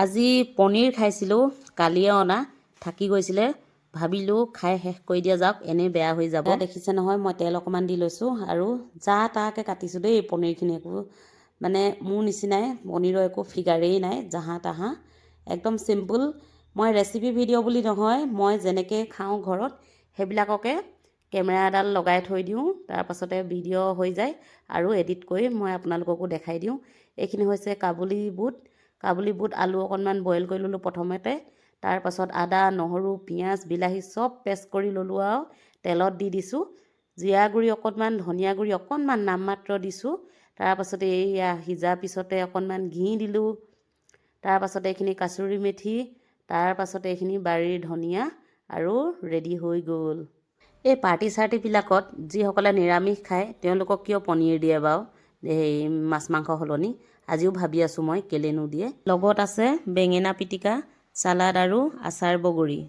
আজি পনীৰ খাইছিলোঁ, কালিয়ে অনা থাকি গৈছিলে। ভাবিলোঁ খাই শেষ কৰি দিয়া যাওক, এনেই বেয়া হৈ যাব। দেখিছে নহয়, মই তেল অকণমান দি লৈছোঁ আৰু যা তাকে কাটিছোঁ দেই পনীৰখিনি। একো মানে মোৰ নিচিনাই পনীৰৰ একো ফিগাৰেই নাই, জাহা তাহা, একদম চিম্পুল। মই ৰেচিপি ভিডিঅ' বুলি নহয়, মই যেনেকৈ খাওঁ ঘৰত সেইবিলাককে কেমেৰা এডাল লগাই থৈ দিওঁ, তাৰপাছতে ভিডিঅ' হৈ যায় আৰু এডিট কৰি মই আপোনালোককো দেখাই দিওঁ। এইখিনি হৈছে কাবুলী বুট। কাবুলী বুট আলু অকণমান বইল কৰি ল'লোঁ প্ৰথমতে। তাৰপাছত আদা, নহৰু, পিঁয়াজ, বিলাহী চব পেষ্ট কৰি ল'লোঁ আৰু তেলত দি দিছোঁ। জিৰা গুড়ি অকণমান, ধনিয়া গুড়ি অকণমান নামমাত্ৰ দিছোঁ। তাৰপাছতে এইয়া সিজাৰ পিছতে অকণমান ঘি দিলোঁ। তাৰপাছতে এইখিনি কাচুৰি মেথি, তাৰপাছতে এইখিনি বাৰীৰ ধনিয়া আৰু ৰেডি হৈ গ'ল। এই পাৰ্টি চাৰ্টিবিলাকত যিসকলে নিৰামিষ খায়, তেওঁলোকক কিয় পনীৰ দিয়ে বাৰু এই মাছ মাংস সলনি? আজিও ভাবি আছোঁ মই, কেলেনো দিয়ে। লগত আছে বেঙেনা পিটিকা, চালাড আৰু আচাৰ বগৰী।